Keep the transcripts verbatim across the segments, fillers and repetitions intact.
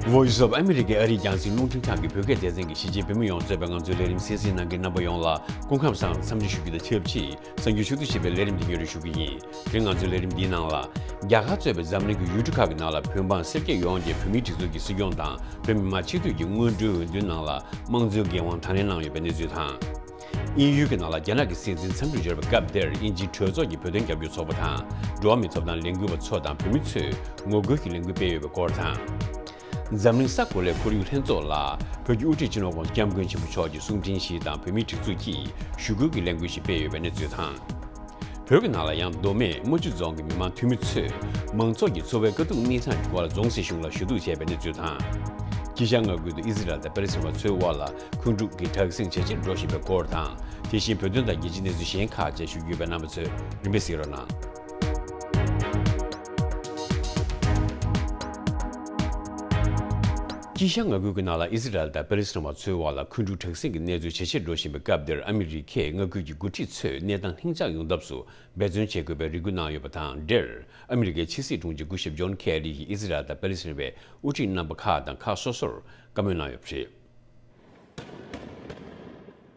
Voice of America ཨ་རིའི་རྒྱང་སྲིང་རླུང་འཕྲིན་ཁང་གི་བོད་སྐད་སྡེ་ཚན་གྱི་གཞིས་བྱེས་བོད་མི་ཡོངས་གཙོས་པའི་ང་ཚོའི་ལས་རིམ་གསན་གཟིགས་གནང་མཁན་རྣམ་པ་ཡོངས་ལ་སྐུ་ཁམས་བཟང་འཚམས་འདྲི་ཞུ་རྒྱུ་དང་ཆབས་ཅིག་གསར་འགྱུར་ཕྱོགས་བསྡུས་བྱས་པའི་ལས་རིམ་འདི་སྙན་སྒྲོན་ཞུ་གི་ཡིན། དེ་རིང་ང་ཚོའི་ལས་རིམ་འདིའི་ནང་ལ། རྒྱ་གར་གཙོས་པའི་འཛམ་གླིང་གི་ཡུལ་གྲུ་ཁག་གི་ནང་ལ་བོད་འབངས་སེར་སྐྱ་ཡོངས་ཀྱིས་བོད་མིའི་སྒྲིག་འཛུགས་ཀྱི་སྲིད་སྐྱོང་དང་བོད་མི་མང་སྤྱི་འཐུས་ཀྱི་སྔོན་འགྲོའི་འོས་བསྡུའི་ནང་ལ་དམངས་གཙོའི་འགན་དབང་དང་ལེན་གནང་ཡོད་པའི་གནས་ཚུལ་དང་། དབྱིན་ཡུལ་གྱི་ནང་ལ་རྒྱ་ནག་གི་སྲིད་འཛིན་འཚམས་འདྲིར་འབྱོར་བའི་སྐབས་དེར་དབྱིན་ཇིའི་གྲོས་ཚོགས་ཀྱི་བོད་དོན་རྒྱབ་སྐྱོར་ཚོགས་པ་དང་འགྲོ་བ་མིའི་ཐོབ་ཐང་ལས་འགུལ་བ་ཚོ་དང་བོད་མི་ཚོས་ངོ་རྒོལ་གྱི་ལས་འགུལ་སྤེལ་ཡོད་པའི་སྐོར་དང་། འཛམ་གླིང་ས་གོ་ལའི་ཁོར་ཡུག་ལྷན་ཚོགས་ལ་བོད་ཀྱི་དབུ་ཁྲིད་སྤྱི་ནོར་༧གོང་ས་༧སྐྱབས་མགོན་ཆེན་པོ་མཆོག་གི་གསུང་འཕྲིན་ཞིག་དང་བོད་མིའི་སྒྲིག་འཛུགས་ཀྱིས་ཞུ་སྐུལ་གྱི་ལས་འགུལ་ཞིག་སྤེལ་ཡོད་པའི་གནས་ཚུལ་དང་། བོད་ཀྱི་ནང་ལ་ཡང་མདོ་སྨད་རྨ་ཆུ་རྫོང་གི་མི་མང་འཐུས་མི་ཚོས་མང་ཚོགས་ཀྱི་འཚོ་བའི་དཀའ་སྡུག་གནས་སྟངས་ཀྱི་སྐོར་ལ་རྫོང་སྲིད་གཞུང་ལ་ཞུ་གཏུག་བྱས་པའི་གནས་ཚུལ་དང་། དཀྱིལ་ཤར་མངའ་ཁུལ་དུ་ཨི་ཟི་རལ་དང་པེ་ལི་སི་ཐན་བ་ཚོའི་དབར་ལ་འཁོན་འཁྲུག་གི་དྲག་ཟིང་ཇེ་ཆེར་འགྲོ་བཞིན་པའི་སྐོར་དང་། དེ་བཞིན་བོད་དོན་དང་རྒྱལ་སྤྱིའི་གནས་ཚུལ་གཞན་ཁག་བཅས་ཞུ་རྒྱུ་ཡོད་པས་རྣམ་པ་ཚོས་རིམ་པས་གཟིགས་རོགས་གནང་། དཀྱིལ་ཤར་མངའ་ཁུལ་གྱི་ནང་ལ་ཨི་ཟི་རལ་དང་པེ་ལི་སི་ཐན་བ་ཚོའི་དབར་ལ་འཁོན་འཁྲུག་དྲག་ཟིང་གི་གནས་ཚུལ་ཇེ་ཆེར་འགྲོ་བཞིན་པའི་སྐབས་འདིར་ཨ་མི་རི་ཀས་མངའ་ཁུལ་གྱི་འགོ་ཁྲིད་ཚོས་གནས་སྟངས་ལྷིང་འཇགས་ཡོང་ཐབས་སུ་འབད་བརྩོན་བྱེད་དགོས་པའི་རེ་སྐུལ་གནང་ཡོད་པ་དང་འབྲེལ། ཨ་མི་རི་ཀའི་ཕྱི་སྲིད་དྲུང་ཆེ་སྐུ་ཞབས་ཇོན་ཁེ་རི་ཡིས་ཨི་ཟི་རལ་དང་པེ་ལི་སི་ཐན་བའི་དབུ་ཁྲིད་རྣམ་པ་ཁག་དང་ཁག་སོ་སོར་བཀའ་མོལ་གནང་ཡོད་པ་རེད།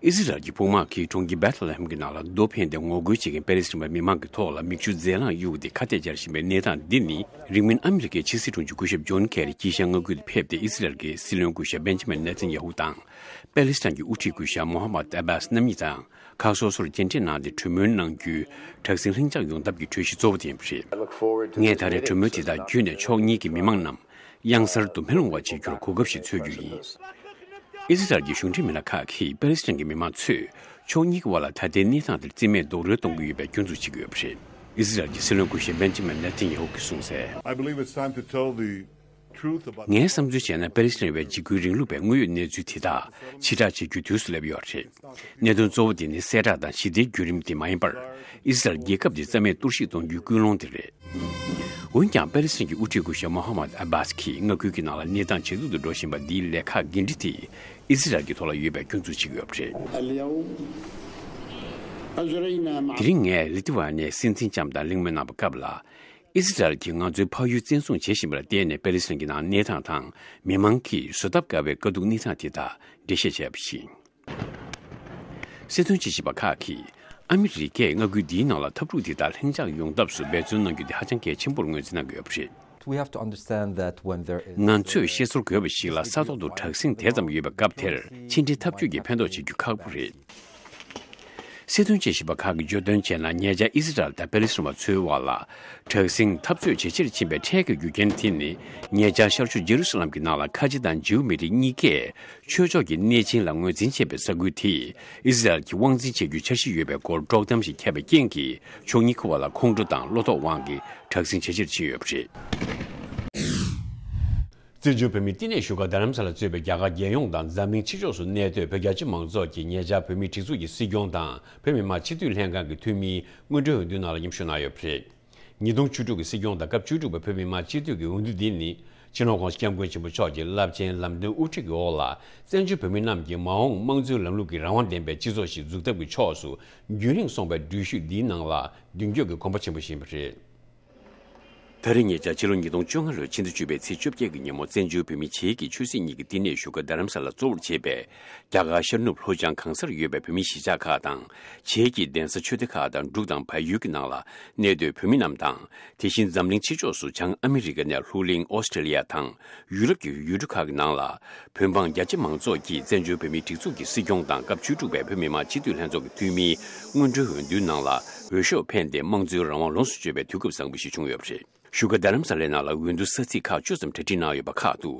ཨི་ཟི་རལ་གྱི་དཔུང་དམག་གིས་གྲོང་ཁྱེར་བེ་ཐ་ལ་ཧེམ་གྱི་ནང་ལ་རྡོ་འཕེན་ཏེ་ངོ་རྒོལ་བྱེད་མཁན་པེ་ལི་སི་ཐན་པ་མི་མང་གི་ཐོག་ལ་མིག་ཆུ་རྫས་རླངས་གཡུགས་ཏེ་ཁ་གཏད་བཅར་བཞིན་པའི་གནས་སྟངས་འདི་ནི། རིང་མིན་ཨ་མི་རི་ཀའི་ཕྱི་སྲིད་དྲུང་ཆེ་སྐུ་ཞབས་ཇོན་ཁེ་རི་དཀྱིལ་ཤར་མངའ་ཁུལ་དུ་ཕེབས་ཏེ་ཨི་ཟི་རལ་གྱི་སྲིད་བློན་སྐུ་ཞབས་བེན་ཇི་མིན་ནེ་ཐན་ཡ་ཧུ་དང་། པེ་ལི་སི་ཐན་གྱི་དབུ་ཁྲིད་སྐུ་ཞབས་མོ་ཧ་མད་ཨ་བྷ་སི་རྣམ་གཉིས་དང་ཁག་སོ་སོར་མཇལ་འཕྲད་གནང་སྟེ་གྲོས་མོལ་གནང་རྒྱུའི་དྲག་ཟིང་ལྷིང་འཇགས་ཡོང་ཐབས་ཀྱི་གྲོས་གཞི་གཙོ་བོ་དེ་ཡིན་པ་རེད། ངས་ད་རེས་གྲོས་མོལ་དེ་དག་བརྒྱུད་ནས་ཕྱོགས་གཉིས་ཀྱི་མི་མང་རྣམས་དབྱངས་གསལ་དུ་མེ་ལོང་བ་བྱེད་རྒྱུར་གོ་སྐབས་ཤིག་འཚོལ་རྒྱུ་ཡིན། ཨི་ཟི་རལ་གྱི་གཞུང་འབྲེལ་མི་སྣ་ཁག་གིས་པེ་ལི་སི་ཐན་གྱི་མི་མང་ཚོས་ཕྱོགས་གཉིས་ཀྱི་དབར་ལ་ད་ལྟའི་གནས་སྟངས་དེར་རྩིས་མེད་རྡོག་རོལ་གཏོང་གི་ཡོད་པའི་སྐྱོན་འཛུགས་བྱེད་ཀྱི་ཡོད་པ་རེད། ཨི་ཟི་རལ་གྱི་སྲིད་བློན་སྐུ་ཞབས་བེན་ཇི་མིན་ནེ་ཐན་ཡ་ཧུ་གིས་གསུངས་གསལ། I believe it's time to tell the truth about ངས་བསམ་ཚུལ་བྱས་ན་པེ་ལི་སི་ཐན་བའི་འཇིགས་སྐུལ་རིང་ལུགས་པའི་དངོས་ཡོད་གནས་ཚུལ་དེ་དག་ཕྱིར་བསྒྲགས་བྱེད་རྒྱུའི་དུས་སུ་སླེབས་ཡོད་རེད། གནད་དོན་གཙོ་བོ་དེ་ནི་གསལ་བསྒྲགས་དང་ཞི་བདེའི་བརྒྱུད་རིམ་དེ་མ་ཡིན་པར། ཨི་ཟི་རལ་རྒྱལ་ཁབ་དེ་རྩ་མེད་གཏོར་བཤིག་གཏོང་རྒྱུའི་ཀུན་སློང་དེ་རེད། འོན་ཀྱང་པེ་ལི་སི་ཐན་གྱི་དབུ་ཁྲིད་སྐུ་ཞབས་མོ་ཧ་མད་ཨ་བྷ་སི་གིས་མངའ་ཁུལ་གྱི་ནང་ལ་གནས་སྟངས་ཇེ་སྡུག་ཏུ་འགྲོ་བཞིན་པ་འདིའི་ལས་ཁག་འགན་འཁྲི་དེ་ཨི་ཟི་རལ་གྱི་ཐོག་ལ་ཡོད་པའི་སྐྱོན་འཛུགས་བྱེད་ཀྱི་ཡོད་པ་རེད། དེ་རིང་ངས་ལི་ཐི་ཝ་ནའི་སྲིད་འཛིན་ལྕམ་དང་གླེང་མོལ་གནང་བའི་སྐབས་ལ། ཨི་ཟི་རལ་གྱིས་ང་ཚོའི་ཕ་ཡུལ་བཙན་བཟུང་བྱེད་བཞིན་པ་ལ་བརྟེན་ནས་པེ་ལི་སི་ཐན་གྱི་ནང་གནས་སྟངས་དང་མི་མང་གིས་བཟོད་ཐབས་དཀའ་བའི་དཀའ་སྡུག་གནས་སྟངས་དེ་དག་འགྲེལ་བཤད་བྱས་པ་ཡིན། སྲིད་དོན་དཔྱད་ཞིབ་པ་ཁག་གིས་ཨ་མི་རི་ཀས་མངའ་ཁུལ་འདིའི་ནང་ལ་འཐབ་འཁྲུག་དེ་དག་ལྷིང་འཇགས་ཡོང་ཐབས་སུ་འབད་བརྩོན་གནང་རྒྱུ་དེ་ཧ་ཅང་གལ་ཆེན་པོར་ངོས་འཛིན་གནང་གི་ཡོད་པ་རེད། We have to understand that when there is ང་ཚོས་ཤེས་ཚོར་དགོས་པ་ཞིག་ལ་ས་ཐོག་ཏུ་དྲག་ཟིང་དེ་ཙམ་ཡོད་པའི་སྐབས་དེར་ཕྱི་འབྲེལ་འཐབ་ཇུས་ཀྱིས་ཕན་ཐོགས་བྱེད་རྒྱུ་ཁག་པོ་རེད། སྲིད་དོན་དཔྱད་ཞིབ་པ་ཁག་གིས་བརྗོད་དོན་བྱས་ན། ཉེ་ཆར་ཨི་ཟི་རལ་དང་པེ་ལི་སི་ཐན་བ་ཚོའི་དབར་ལ་དྲག་ཟིང་འཐབ་རྩོད་ཇེ་ཆེར་ཕྱིན་པའི་འཕྲལ་གྱི་རྒྱུ་རྐྱེན་དེ་ནི། ཉེ་ཆར་ཤར་ཕྱོགས་ཇེ་རུ་སཱ་ལམ་གྱི་ནང་ལ་ཁ་ཆེ་དང་ཇིའུ་མི་རིགས་གཉིས་ཀས་ཆོས་ཕྱོགས་ཀྱི་གནས་ཆེན་ལ་ངོས་འཛིན་བྱེད་པའི་ས་ཁུལ་དེ་ཨི་ཟི་རལ་གྱིས་དབང་འཛིན་བྱེད་རྒྱུའི་འཆར་གཞི་ཡོད་པའི་སྐོར་དཀྲོག་གཏམ་ཞིག་ཁྱབ་པའི་རྐྱེན་གྱིས། ཕྱོགས་གཉིས་ཀྱི་དབར་ལ་ཁོང་ཁྲོ་དང་བློ་ཐོག་དབང་གིས་དྲག་ཟིང་ཇེ་ཆེར་ཕྱིན་ཡོད་པ་རེད། བཙན་བྱོལ་བོད་མིའི་བསྟི་གནས་བཞུགས་སྒར་རྡ་རམ་ས་ལ་གཙོས་པའི་རྒྱ་གར་རྒྱལ་ཡོངས་དང་འཛམ་གླིང་ཕྱི་ཕྱོགས་སུ་གནས་སྡོད་བོད་རྒྱ་ཆེ་མང་ཚོགས་ཀྱིས་ཉེ་ཆར་བོད་མིའི་སྒྲིག་འཛུགས་ཀྱི་སྲིད་སྐྱོང་དང་བོད་མི་མང་སྤྱི་འཐུས་ལྷན་ཁང་གི་འཐུས་མིའི་སྔོན་འགྲོའི་འོས་བསྡུའི་ནང་ལ་མཉམ་ཞུགས་གནང་ཡོད་པ་རེད། ཉིས་སྟོང་བཅུ་དྲུག་གི་སྲིད་སྐྱོང་དང་སྐབས་བཅུ་དྲུག་པའི་བོད་མི་མང་སྤྱི་འཐུས་ཀྱི་འོས་བསྡུ་འདི་ནི་སྤྱི་ནོར་༧གོང་ས་༧སྐྱབས་མགོན་ཆེན་པོ་མཆོག་གི་རླབས་ཆེན་ལམ་སྟོན་དབུ་ཁྲིད་ཀྱི་འོག་ལ་བཙན་བྱོལ་བོད་མི་རྣམས་ཀྱིས་མ་འོངས་དམངས་གཙོའི་ལམ་ལུགས་ཀྱི་རང་དབང་ལྡན་པའི་སྤྱི་ཚོགས་ཤིག་འཛུགས་ཐབས་ཀྱི་ཕྱོགས་སུ་རྒྱུན་རིང་སོང་པའི་འགྲུལ་བཞུད་འདིའི་ནང་ལ་མདུན་སྐྱོད་ཀྱི་གོམ་པ་ཆེན་པོ་ཞིག་ཡིན་པ་རེད། ད་རེས་ཉེ་ཆར་ཕྱི་ལོ་ཉིས་སྟོང་བཅོ་ལྔ་ལོའི་ཕྱི་ཟླ་བཅུ་པའི་ཚེས་བཅོ་བརྒྱད་ཀྱི་ཉིན་མོ་བཙན་བྱོལ་བོད་མིའི་བྱེས་ཀྱི་ཆོས་སྲིད་གཉིས་ཀྱི་བསྟི་གནས་བཞུགས་སྒར་རྡ་རམ་ས་ལ་གཙོ་བོར་བྱས་པའི་རྒྱ་གར་ཤར་ནུབ་ལྷོ་བྱང་གང་སར་ཡོད་པའི་བོད་མིའི་གཞིས་ཆགས་ཁག་དང་བྱེས་ཀྱི་གདན་ས་ཆོས་སྡེ་ཁག་དང་འབྲུག་དང་བལ་ཡུལ་གྱི་ནང་ལ་གནས་སྡོད་བོད་མི་རྣམས་དང་། དེ་བཞིན་འཛམ་གླིང་ཕྱི་ཕྱོགས་སུ་བྱང་ཨ་མི་རི་ཀ་ནས་ལྷུ་ལིང་ཨོ་སི་ཀྲི་ལི་ཡ་དང་ཡུ་རོབ་ཀྱི་ཡུལ་གྲུ་ཁག་གི་ནང་ལ། བོད་འབངས་རྒྱ་ཆེ་མང་ཚོགས་ཀྱིས་བཙན་བྱོལ་བོད་མིའི་སྒྲིག་འཛུགས་ཀྱི་སྲིད་སྐྱོང་དང་སྐབས་བཅུ་དྲུག་པའི་བོད་མི་མང་སྤྱི་འཐུས་ལྷན་ཚོགས་ཀྱི་འཐུས་མིའི་སྔོན་འགྲོའི་འོས་བསྡུའི་ནང་ལ་འོས་ཤོག་འཕེན་ཏེ་དམངས་གཙོའི་རང་དབང་ལོངས་སུ་སྤྱོད་པའི་དུས་སྐབས་བཟང་པོ་ཞིག་བྱུང་ཡོད་པ་རེད། བཞུགས་སྒར་རྡ་རམ་ས་ལའི་ནང་ལ་འོས་བསྡུ་ས་ཚིགས་ཁག་བཅུ་ཙམ་གྲ་སྒྲིག་གནང་ཡོད་པ་ཁག་ཏུ་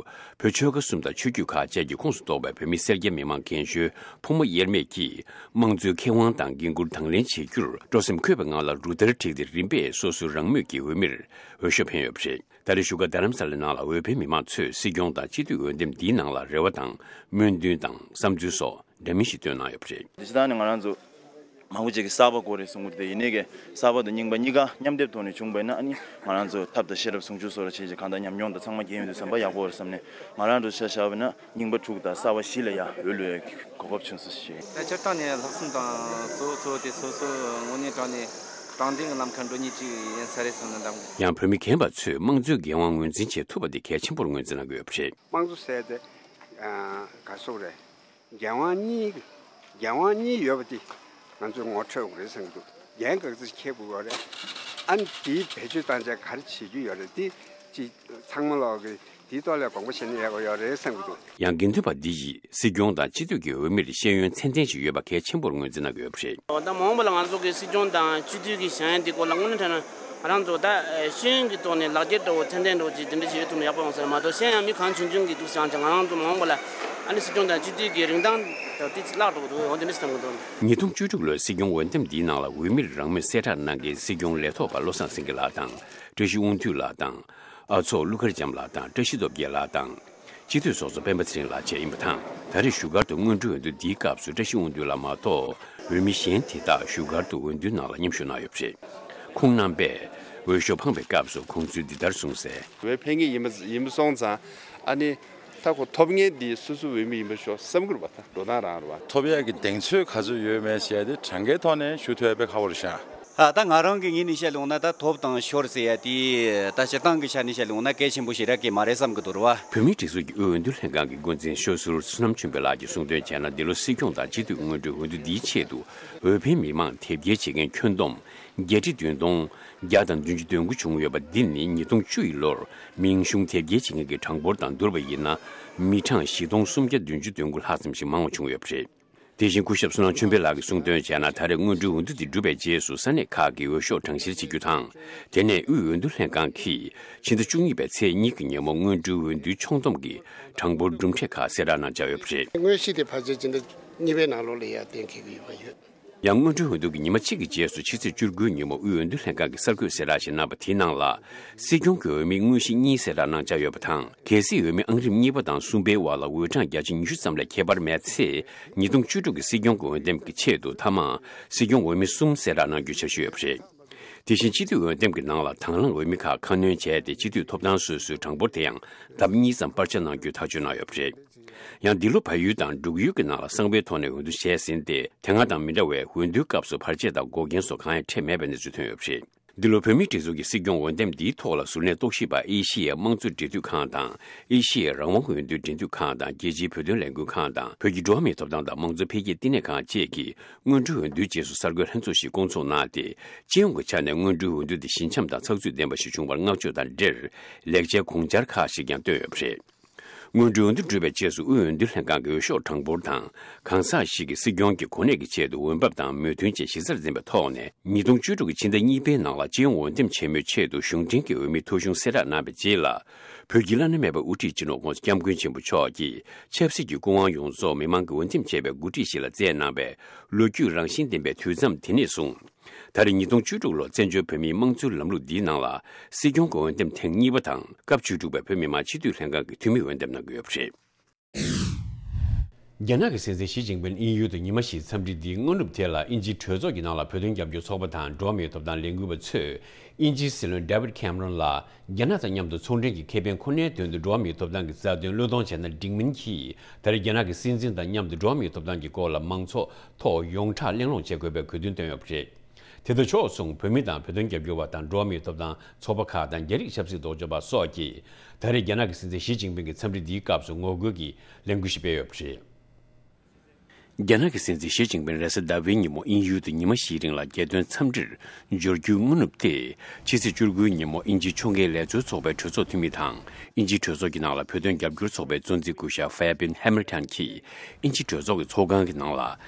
བོད་ཆོལ་ཁ་གསུམ་དང་ཆོས་བརྒྱུད་ཁག་བཅས་ཀྱི་ཁོངས་སུ་གཏོགས་པའི་བོད་མི་སེར་སྐྱ་མི་མང་རྒན་གཞོན་ཕོ་མོ་དབྱེར་མེད་ཀྱིས་དམངས་གཙོའི་ཁེ་དབང་དང་འགན་འཁུར་དང་ལེན་བྱེད་རྒྱུར་སྤྲོ་སེམས་འཁོལ་བའི་ངང་ལ་རུ་སྟར་བསྒྲིགས་ཏེ་རིམ་པས་སོ་སོའི་རང་མོས་ཀྱི་འོས་མིར་འོས་ཤོག་འཕེན་ཡོད་པ་རེད། ད་རེས་བཞུགས་སྒར་རྡ་རམ་ས་ལའི་ནང་ལ་འོས་འཕེན་མི་མང་ཚོས་སྲིད་སྐྱོང་དང་སྤྱི་འཐུས་འོས་འདེམས་འདིའི་ནང་ལ་རེ་བ་དང་སྨོན་འདུན་དང་བསམ་ཚུལ་སོགས་འདྲ་མིན་ཞིག་བཏོན་གནང་ཡོད་པ་རེད། སྤྱིར་བཏང་ནས་ང་རང་ཚོ་མང་པོ་ཅིག་གིས་གསར་པ་དགོས་རེད་གསུང་གི་འདུག་ཡིན་ནའི་གསར་པ་དང་རྙིང་པ་གཉིས་ཀ་མཉམ་སྡེབ་ཐོག་ནས་བྱུང་བ་ཡིན་ན། ཨ་ནི་ང་རང་ཚོ་ཐབས་དང་ཤེས་རབ་ཟུང་འཇུག་སོགས་ལ་བྱས་རྗེས་གང་ལྟར་ཉམས་མྱོང་དང་ཚང་མ་རྒྱན་ཡོད་དུས་ཙམ་པ་ཡག་པོ་རེད་བསམ་ནས། ང་རང་ཚོ་ཆ་བཞག་པ་ན་རྙིང་པ་དྲུག་དང་གསར་པ་བཞི་ལ་ཡང་འོས་བླུག་ཡག་གོ་སྐབས་བྱུང་སོང་ཞེས། ད་སྤྱིར་བཏང་ནས་ལྷག་བསམ་དང་གཙོ་བོ་གཙོ་བོ་དེ་སོ་སོ་དངོས་གནས་དྲང་གནས། དྲང་བདེན་གྱི་ལམ་ཁར་འགྲོ་མཁན་ཅིག་ཡིན་ས་རེད་བསམ་ནས་འདང་གི། ཡང་བོད་མི་རྒན་པ་ཚོས་དམངས་གཙོའི་འགན་དབང་ངོས་འཛིན་བྱེད་ཐུབ་པ་དེ་གལ་ཆེན་པོར་ངོས་འཛིན་གནང་གི་ཡོད་པ་རེད། དམངས་གཙོ་ཟེར་དེ་ག་སོག་རེད། འགན་དབང་གཉིས། འགན་དབང་གཉིས་ཡོད་པ་དེ་ང་ཚོས་ངོ་འཕྲོད་དགོས་རེད་བསམ་གྱི་འདུག་འགན་ག་ཚོད་འཁྱེར་དགོས་ཡོད་རེད། ཨ་ནི་དེའི་བེད་སྤྱོད་བཏང་བྱས་ག་རེ་བྱེད་རྒྱུ་ཡོད་རེད་དེ་ཅིག་ཚང་མ་ལོག་གི་དེའི་ཐོག་ལ་དགོངས་པ་བཞེས་ན་ཡག་པོ་ཡོད་རེད་བསམ་གྱི་འདུག་ཡང་དགེ་འདུན་པ་འདི་ཡིས་སྲིད་སྐྱོང་དང་སྤྱི་འཐུས་ཀྱི་འོས་མིར་ཤེས་ཡོན་ཚད་ལྡན་ཞིག་ཡོད་པ་གལ་ཆེན་པོར་ངོས་འཛིན་གནང་གི་ཡོད་པ་རེད། ད་མ་འོངས་པ་ལ་ང་ཚོ་གི་སྲིད་སྐྱོང་དང་སྤྱི་འཐུས་ཀྱི་བཞེངས་ཡས་འདི་སྐོར་ལ་དངོས་གནས་དྲང་གནས་ང་རང་ཚོ་ད་ཤེས་ཡོན་གྱི་ཐོག་ནས་ལག་འཁྱེར་འདྲ་བོ་ཚད་ལྡན་འདྲ་བོ་ཅིག་འདི་འདྲ་ཞིག་ཡོད་ཐུབ་ན་ཡག་པོ་ཡོང་ས་རེད་མ་གཏོགས། གཞན་ཡང་མི་གང་བྱུང་བྱུང་གིས་འདུག་སེ་བཞེངས་བྱས་ང་རང་ཚོ་མ་འོངས་པ་ལ་ཨ་ནི་སྲིད་སྐྱོང་དང་སྤྱི་འཐུས་ཀྱི་རིན་ཐང་དང་དེ་ཚོ་བརླག་འགྲོ་གི་འདུག་འོ་དེ་འདྲ་ཞིག་བསམ་གྱི་འདུག་ཉིས་སྟོང་བཅུ་དྲུག་ལོའི་སྲིད་སྐྱོང་འོས་འདེམས་འདིའི་ནང་ལ་འོས་མིར་རང་མོས་གསལ་བསྒྲགས་གནང་མཁན་སྲིད་སྐྱོང་ལས་ཐོག་པ་བློ་བཟང་སེང་གེ་ལགས་དང་། བཀྲ་ཤིས་དབང་འདུས་ལགས་དང་། ཨ་ཚོགས་ཀླུ་མཁར་བྱམས་ལགས་དང་བཀྲ་ཤིས་སྟོབས་རྒྱལ་ལགས་དང་། སྤྱི་འཐུས་ཚོགས་གཙོ་སྤེན་པ་ཚེ་རིང་ལགས་བཅས་ཡིན་པ་དང་། ད་རེས་བཞུགས་སྒར་དུ་སྔོན་འགྲོའི་འོས་བསྡུ་འདིའི་སྐབས་སུ་བཀྲ་ཤིས་དབང་འདུས་ལགས་མ་གཏོགས་འོས་མི་གཞན་དེ་དག་བཞུགས་སྒར་དུ་འོས་བསྡུའི་ནང་ལ་མཉམ་ཞུགས་གནང་ཡོད་པ་རེད། ཁོང་རྣམ་པས་འོས་ཤོག་འཕངས་པའི་སྐབས་སུ་དགོངས་ཚུལ་འདི་ལྟར་གསུངས་གསལ། འོས་འཕེན་མཁན་ཡིན་པ་ཡིན་པ་སོང་ཙང་ཨ་ནི་ད་ཁོ་ཐོབ་མཁན་འདི་སོ་སོའི་འོས་མི་ཡིན་པ་ཤོག་བསམ་གྱི་རེད་པ། ད་འགྲོ་སྟངས་རང་རེད་པ། ཐོབ་ཡག་གི་གདེང་ཚོད་ག་ཚོད་ཡོད་མེད་བཤད་དེ་གྲངས་ཀའི་ཐོག་ནས་ཞུ་ཐུབ་ཡག་དཔེ་ཁག་པོ་རེད་ཤག་ཨ་ད་ང་རང་གི་ངོས་ནས་བཤད་ཡོང་ན་ད་ཐོབ་དང་ཤོར་ཟེར་ཡ་དེ་ད་སྤྱིར་བཏང་གི་ཆ་ནས་བཤད་ཡོང་ན་གལ་ཆེན་པོ་ཞིག་རག་གི་མ་རེད་བསམ་གྱི་འདུག་རེད་པ། བོད་མིའི་སྒྲིག་འཛུགས་ཀྱི་དབུས་འོས་བསྡུ་ལྷན་ཁང་གི་འགོ་འཛིན་ཤོད་ཟུར་བསོད་ནམས་ཆོས་འཕེལ་ལགས་ཀྱིས་གསུངས་དོན་བྱས་ན། འདི་ལོ་སྲིད་སྐྱོང་དང་སྤྱི་འཐུས་སྔོན་འགྲོའི་འོས་བསྡུ་འདིའི་ཆེད་དུ་འོས་འཕེན་མི་མང་དེབ་སྐྱེལ་བྱེད་མཁན་ཁྱོན་བསྡོམས་བརྒྱད་ཁྲི་བདུན་སྟོང་བརྒྱ་དང་བདུན་ཅུ་དོན་དགུ་བྱུང་ཡོད་པ་འདི་ནི་ཉིས་སྟོང་བཅུ་ཡི་ལོར་མིང་གཞུང་དེབ་སྐྱེལ་བྱེད་མཁན་གྱི་གྲངས་འབོར་དང་བསྡུར་བ་ཡིན་ན་མི་གྲངས་བཞི་སྟོང་སུམ་བརྒྱ་བདུན་ཅུ་དོན་དགུ་ལྷག་ཙམ་ཞིག་མང་བ་བྱུང་ཡོད་པ་རེད། དེ་བཞིན་སྐུ་ཞབས་བསོད་ནམས་ཆོས་འཕེལ་ལགས་ཀྱིས་གསུངས་དོན་བྱས་ན། ད་རེས་སྔོན་འགྲོའི་འོས་བསྡུ་འདི་གྲུབ་པའི་རྗེས་སུ་ས་གནས་ཁག་གི་འོས་ཤོག་གྲངས་བཤེར་བྱེད་རྒྱུ་དང་། དེ་ནས་དབུས་འོས་བསྡུ་ལྷན་ཁང་གིས་ཕྱི་ཟླ་བཅུ་གཉིས་པའི་ཚེས་གཉིས་ཀྱི་ཉིན་མོ་སྔོན་འགྲོའི་འོས་བསྡུའི་ཆོག་འདོམས་ཀྱི་གྲངས་འབོར་གྲུབ་འབྲས་ཁག་གསལ་བསྒྲགས་གནང་འཆར་ཡོད་པ་རེད། དངོས་གཞི་དེ་ཕལ་ཆེར་སྤྱི་ཟླ་གཉིས་པའི་ནང་ལོགས་ལ་ཡར་གཏན་འཁེལ་གྱི་ཡོད་པ་ཡོད། ཡང་སྔོན་འགྲོའི་འོས་བསྡུ་གི་ཉི་མ་གཅིག་གི་རྗེས་སུ་ཕྱི་ཚེས་བཅུ་དགུའི་ཉིན་མོ་དབུས་འོས་བསྡུ་ལྷན་ཁང་གིས་གསར་འགོད་གསལ་བསྒྲགས་ཤིག་གནང་བ་དེའི་ནང་ལ། སྲིད་སྐྱོང་གི་འོས་མི་དངོས་གཞི་གཉིས་གསལ་བསྒྲགས་གནང་འཆར་ཡོད་པ་དང་། གལ་སྲིད་འོས་མི་ཨང་རིམ་གཉིས་པ་དང་གསུམ་པའི་དབར་ལ་འོས་གྲངས་བརྒྱ་ཆ་ཉི་ཤུ་ཙམ་ལས་ཁྱད་པར་མེད་ཚེ། ཉིས་སྟོང་བཅུ་དྲུག་གི་སྲིད་སྐྱོང་གི་འོས་འདེམས་ཀྱི་ཆེད་དུ་མཐའ་མར་སྲིད་སྐྱོང་འོས་མི་གསུམ་གསལ་བསྒྲགས་གནང་རྒྱུའི་འཆར་གཞི་ཡོད་པ་རེད། དེ་བཞིན་སྤྱི་འཐུས་འོས་འདེམས་ཀྱི་ནང་ལ་དང་བླངས་འོས་མི་ཁག་ཁ་སྣོན་བྱས་ཏེ། སྤྱི་འཐུས་ཐོབ་ཐང་སོ་སོའི་གྲངས་འབོར་དེ་ཡང་ལྡབ་གཉིས་ཙམ་སྤར་ཆ་གནང་རྒྱུའི་ཐག་གཅོད་གནང་ཡོད་པ་རེད། ཡང་འདི་ལོ་བལ་ཡུལ་དང་འབྲུག་ཡུལ་གྱི་ནང་ལ་གསང་བའི་ཐོག་ནས་འོས་བསྡུ་བྱས་ཟིན་ཏེ། དེ་སྔ་དང་མི་འདྲ་བའི་འོས་བསྡུའི་སྐབས་སུ་བར་ཆད་དང་འགོག་རྐྱེན་སོགས་གང་ཡང་འཕྲད་མེད་པའི་གནས་ཚུལ་ཐོན་ཡོད་པ་རེད། འདི་ལོ་བོད་མིའི་སྒྲིག་འཛུགས་ཀྱི་སྲིད་སྐྱོང་འོས་འདེམས་འདིའི་ཐོག་ལ་ཟུར་ནས་རྟོག་ཞིབ་པ་ཨེ་ཤི་ཡའི་དམངས་གཙོ་འབྲེལ་མཐུད་ཁང་དང་། ཨེ་ཤི་ཡའི་རང་དབང་འོས་བསྡུའི་འབྲེལ་མཐུད་ཁང་དང་། རྒྱལ་སྤྱིའི་བོད་དོན་ལས་འགུལ་ཁང་དང་། བོད་ཀྱི་འགྲོ་བ་མིའི་ཐོབ་ཐང་དང་དམངས་གཙོ་འཕེལ་རྒྱས་བསྟི་གནས་ཁང་བཅས་ཀྱིས་སྔོན་འགྲོའི་འོས་བསྡུའི་རྗེས་སུ་གསར་འགོད་ལྷན་ཚོགས་ཤིག་བསྐོང་ཚོགས་གནང་སྟེ། སྤྱི་ཡོངས་ཀྱི་ཆ་ནས་སྔོན་འགྲོའི་འོས་བསྡུ་འདི་ཞི་འཇམ་དང་ཚགས་ཚུད་ལྡན་པ་ཞིག་བྱུང་བར་བསྔགས་བརྗོད་དང་འབྲེལ། ལེགས་ཆའི་དགོངས་འཆར་ཁག་ཞིག་ཀྱང་བཏོན་ཡོད་པ་རེད། སྔོན་འགྲོའི་འོས་བསྡུ་གྲུབ་པའི་རྗེས་སུ་དབུས་འོས་བསྡུ་ལྷན་ཁང་གི་འོས་ཤོག་གྲངས་འབོར་དང་། གང་ཟག་ཞིག་གིས་སྲིད་སྐྱོང་གི་གོ་གནས་ཀྱི་ཆེད་དུ་འོས་འབབ་དང་མོས་མཐུན་བཅས་གཞི་རྩར་འཛིན་པའི་ཐོག་ནས། ཉིས་སྟོང་བཅུ་དྲུག་གི་ཕྱི་ཟླ་གཉིས་པའི་ནང་ལ་སྤྱི་ཡོངས་འོས་འདེམས་ཆེན་མོའི་ཆེད་དུ་གཞུང་འབྲེལ་གྱི་འོས་མིའི་ཐོ་གཞུང་གསལ་བསྒྲགས་གནང་བའི་རྗེས་ལ། བོད་ཀྱི་བླ་ན་མེད་པའི་དབུ་ཁྲིད་སྤྱི་ནོར་༸གོང་ས་༸སྐྱབས་མགོན་ཆེན་པོ་མཆོག་གིས་ཆབ་སྲིད་ཀྱི་སྐུ་དབང་ཡོངས་རྫོགས་མི་མང་གིས་འོས་འདེམས་བྱས་པའི་འགོ་ཁྲིད་ཞིག་ལ་བསྩལ་གནང་བའི་ལོ་རྒྱུས་རང་བཞིན་ལྡན་པའི་དུས་མཚམས་དེ་ནས་བཟུང་། ད་རེས་ཉིས་སྟོང་བཅུ་དྲུག་ལོར་བཙན་བྱོལ་བོད་མིའི་དམངས་གཙོའི་ལམ་ལུགས་འདིའི་ནང་ལ་སྲིད་སྐྱོང་གི་འོས་འདེམས་ཐེངས་གཉིས་པ་དང་། སྐབས་བཅུ་དྲུག་པའི་བོད་མི་མང་སྤྱི་འཐུས་ལྷན་ཁང་གི་འཐུས་མི་འོས་འདེམས་གནང་གི་ཡོད་པ་རེད། རྒྱ་ནག་གི་སྲིད་འཛིན་ཞི་ཅིན་ཕིན་དབྱིན་ཡུལ་དུ་ཉི་མ་བཞིའི་འཚམས་འདྲི་འདིའི་སྔ་ནུབ་དེ་ལ་དབྱིན་ཇིའི་གྲོས་ཚོགས་ཀྱི་ནང་ལ་བོད་དོན་རྒྱབ་སྐྱོར་ཚོགས་པ་དང་འགྲོ་བ་མིའི་ཐོབ་ཐང་ལས་འགུལ་བ་ཚོས་དབྱིན་ཇིའི་སྲིད་བློན་David Cameron་ལ། རྒྱ་ནག་དང་མཉམ་དུ་ཚོང་འབྲེལ་གྱི་ཁེ་ཕན་ཁོ་ནའི་དོན་དུ་འགྲོ་བ་མིའི་ཐོབ་ཐང་གི་རྩ་དོན་བློས་གཏོང་བྱས་ན་འགྲིག་མིན་གྱིས། ད་རེས་རྒྱ་ནག་གི་སྲིད་འཛིན་དང་མཉམ་དུ་འགྲོ་བ་མིའི་ཐོབ་ཐང་གི་སྐོར་ལ་མང་ཚོགས་ཐོག་ཡོངས་གྲགས་གླེང་སློང་བྱེད་དགོས་པའི་དགོས་འདུན་བཏོན་ཡོད་པ་རེད། དེ་དང་ཕྱོགས་མཚུངས་བོད་མི་དང་བོད་དོན་རྒྱབ་སྐྱོར་བ་དང་འགྲོ་བ་མིའི་ཐོབ་ཐང་ཚོགས་པ་ཁག་དང་རྒྱ་རིགས་ཆབ་སྲིད་ལྡོག་ཕྱོགས་པ་སོགས་ཀྱིས། ད་རེས་རྒྱ་ནག་གི་སྲིད་འཛིན་ཞི་ཅིན་ཕིན་གྱི་འཚམས་འདྲི་འདིའི་སྐབས་སུ་ངོ་རྒོལ་གྱི་ལས་འགུལ་ཞིག་སྤེལ་ཡོད་པ་རེད། རྒྱ་ནག་གི་སྲིད་འཛིན་ཞི་ཅིན་ཕིན་རེས་གཟའ་ཟླ་བའི་ཉིན་མོ་དབྱིན་ཡུལ་དུ་ཉི་མ་བཞིའི་རིང་ལ་རྒྱལ་དོན་འཚམས་འདྲིར་འབྱོར་རྒྱུའི་སྔ་ནུབ་སྟེ། ཕྱི་ཚེས་བཅུ་དགུའི་ཉིན་མོ་དབྱིན་ཇིའི་ཕྱོགས་འགལ་ལས་འཛོལ་ཚོགས་པའི་གྲོས་ཚོགས་འཐུས་མི་དང་། དབྱིན་ཇིའི་གྲོས་ཚོགས་ཀྱི་ནང་ལ་བོད་དོན་རྒྱབ་སྐྱོར་ཚོགས་པའི་གཙོ་འཛིན་སྐུ་ཞབས་Fabien Hamilton་གྱིས་དབྱིན་ཇིའི་གྲོས་ཚོགས་ཀྱི་ཚོགས་ཁང་གི་ནང་ལ།